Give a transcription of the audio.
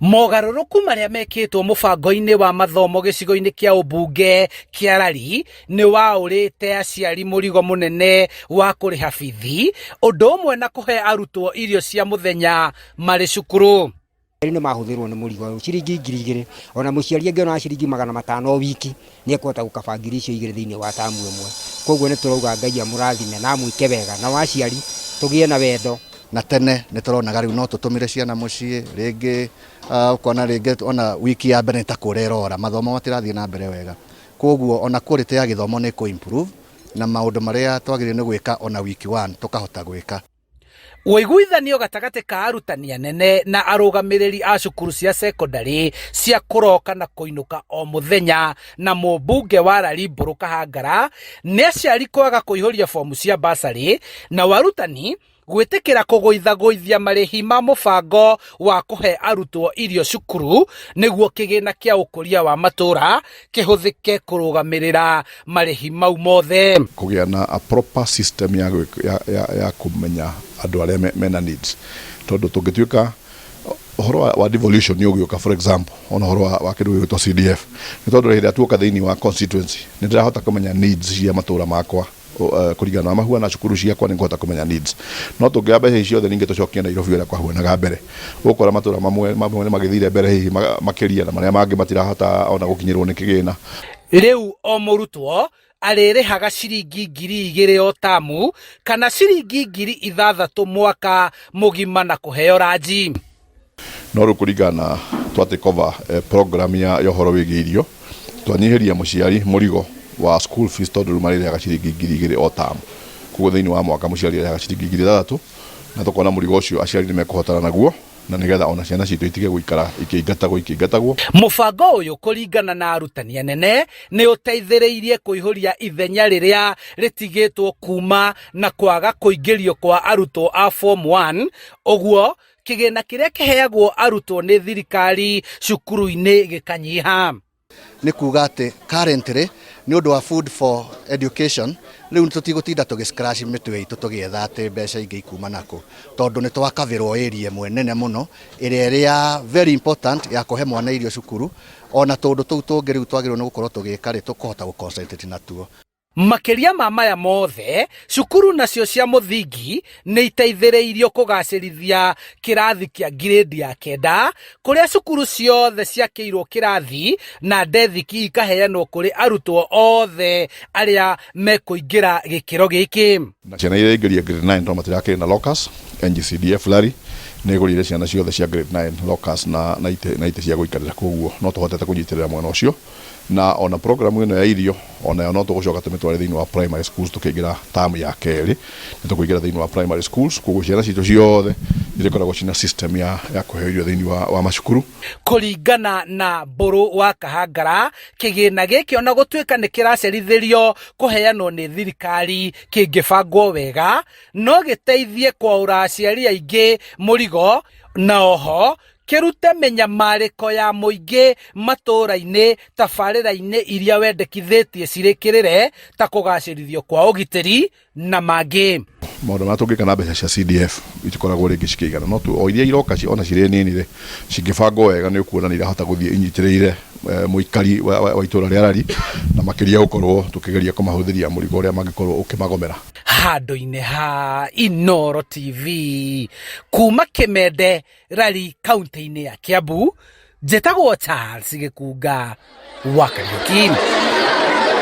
Mogarũrũku marĩa mekĩtwo mũbango-inĩ wa mathomo gĩcigo-inĩ kĩa ũmbunge kĩa Lari nĩ waũrĩte aciari mũrigo mũnene wa kũrĩha bithi, ũndũ ũmwe na kũhe arutwo irio cia mũthenya marĩ cukuru. Aciari nĩ mahũthĩrwo nĩ mũrigo ũyũ, ciringi 2000, ona mũciari angĩona ciringi 500 o wiki, nĩ ekũhota gũkaba ngiri icio igĩrĩ thĩinĩ wa tamu ĩmwe. Koguo nĩ tũrauga Ngai amũrathime na amwĩke wega, nao aciari tũgĩe na wendo. Na tene nĩ tũronaga rĩu no tũtũmĩre ciana mũciĩ, rĩngĩ ũkona rĩngĩ ona wiki ya mbere nĩ ta kũra ĩrora, mathomo matirathiĩ na mbere wega. Koguo ona quality ya gĩthomo nĩ ĩkũ improve na maũndũ marĩa twagĩrĩirwo nĩ gwĩka ona wiki one tũkahota gwĩka. Ũiguithanio gatagatĩ ka arutani anene na arũgamĩrĩri a cukuru cia cekondarĩ cia kũroka na kũinũka o mũthenya na mũmbunge wa Lari Mbũrũ Kahangara nĩ aciari kwaga kũihũria bomu cia bursary nao arutani gwĩtĩkĩra kũgũithagũithia marĩhi ma mũbango wa kũhe arutwo irio cukuru nĩguo kĩgĩna kĩa ũkũria wa matũũra kĩhũthĩke kũrũgamĩrĩra marĩhi mau mothe. Kũgĩa na a proper system ya, ya, ya, ya kũmenya andũ arĩa me, mena needs tondũ tũngĩtuĩka ũhoro wa, wa devolution nĩ ũgĩũka, for example, ona ũhoro wa, wa kĩndũ gĩgwĩtwo CDF, nĩ tondũ hĩndĩ ĩrĩa tuoka thĩinĩ wa constituency nĩ ndĩrahota kũmenya needs cia matũra makwa kũringana na mahuana cukuru ciakwa, nĩ ngũhota kũmenya needs. No tũngĩoya mbeca ici ciothe ningĩ tũcokie Nairobi ũrĩa kwahuanaga mbere, ũgũkora matũra mamwe mamwe nĩ magĩthire mbere hihi makĩria na marĩa mangĩ matirahota ona gũkinyĩrwo nĩ kĩgĩna. Rĩu o mũrutwo arĩrĩhaga ciringi 2000 o tamu kana ciringi 6000 mwaka mũgima na kũheo ranji. No rĩu kũringana na twa take over program ya ũhoro wĩgiĩ irio, twanyihĩria mũciari mũrigo wa school fees tondũ rĩu marĩrĩhaga ciringi 2000 o term. Koguo thĩinĩ wa mwaka mũciari arĩhaga ciringi 6000 na tũkona mũrigo ũcio aciari nĩ mekũhotana naguo na nĩgetha ona ciana citũ itige gũikara ikĩingatagwo ikĩingatagwo. Mũbango ũyũ kũringana na arutani anene nĩ ũteithĩrĩirie kũihũria ithenya rĩrĩa rĩtigĩtwo kuma na kwaga kũingĩrio kwa arutwo a form 1, ũguo kĩgĩna kĩrĩa kĩheagwo arutwo nĩ thirikari cukuru-inĩ gĩkanyiha. Nĩ kuga atĩ currently nĩ ũndũ wa food for education rĩu tũtigũtinda tũgĩ scratch mĩtwe itũ tũgĩetha atĩ mbeca ingĩ ikuma nakũ, tondũ nĩ twakavĩrwo area ĩmwe nene mũno ĩrĩa ĩrĩ ya very important ya kũhe mwana irio cukuru, ona tũndũ tũu tũngĩ rĩu twagĩrĩirwo nĩ gũkorwo tũgĩka rĩ, tũkũhota gũ concentrate natuo. Makĩria ma maya mothe, cukuru nacio cia mũthingi nĩ iteithĩrĩirio kũgacĩrithia kĩrathi kĩa ngirĩndi ya kenda, kũrĩa cukuru ciothe ciakĩirwo kĩrathi na ndethiki ikaheanwo kũrĩ arutwo othe arĩa mekũingĩra gĩkĩro gĩkĩ. Na ciana iria iraingĩria grade 9 tondũ matirakĩrĩ na lockers, NGCDF Lari nĩ ĩgũrĩire ciana ciothe cia grade 9 lockers na itĩ, na itĩ cia gũikarĩra, koguo no tũhotete kũnyitĩrĩra mwena ũcio. Na ona program ĩno ya irio onayo no tũgũcoka tũmĩtware thĩinĩ wa primary schools tũkĩingĩra term ya kerĩ, nĩ tũkũingĩra thĩinĩ wa primary schools, koguo ciana citũ ciothe irĩkoragwo ciĩna system ya kũheo irio thĩinĩ wa macukuru. Kũringana na Mbũrũ wa Kahangara, kĩgĩna gĩkĩ ona gũtuĩka nĩ kĩracerithĩrio kũheanwo nĩ thirikari kĩngĩbangwo wega, no gĩteithie kwaũra aciari aingĩ mũrigo na oho kĩrute mĩnyamarĩko ya mũingĩ matũũra-inĩ tabarĩra-inĩ iria wendekithĩtie cirĩkĩrĩre ta kũgacĩrithio kwa ũgitĩri na mangĩ. Maũndũ marĩa tũngĩka na mbeca cia CDF itikoragwo rĩngĩ cikĩigana, no o iria iroka ona cirĩ nini rĩ, cingĩbangwo wega nĩ ũkuona nĩ irahota gũthiĩ inyitĩrĩire mũikari wa itũra rĩa Lari, na makĩria gũkorwo tũkĩgeria kũmahũthĩria mũrigo ũrĩa mangĩkorwo ũkĩmagomera. Handũ-inĩ ha Inooro TV kuma Kĩmende, Lari, kaunti-inĩ ya Kiambu, njĩtagwo Charles Gĩkunga wa Kariũki.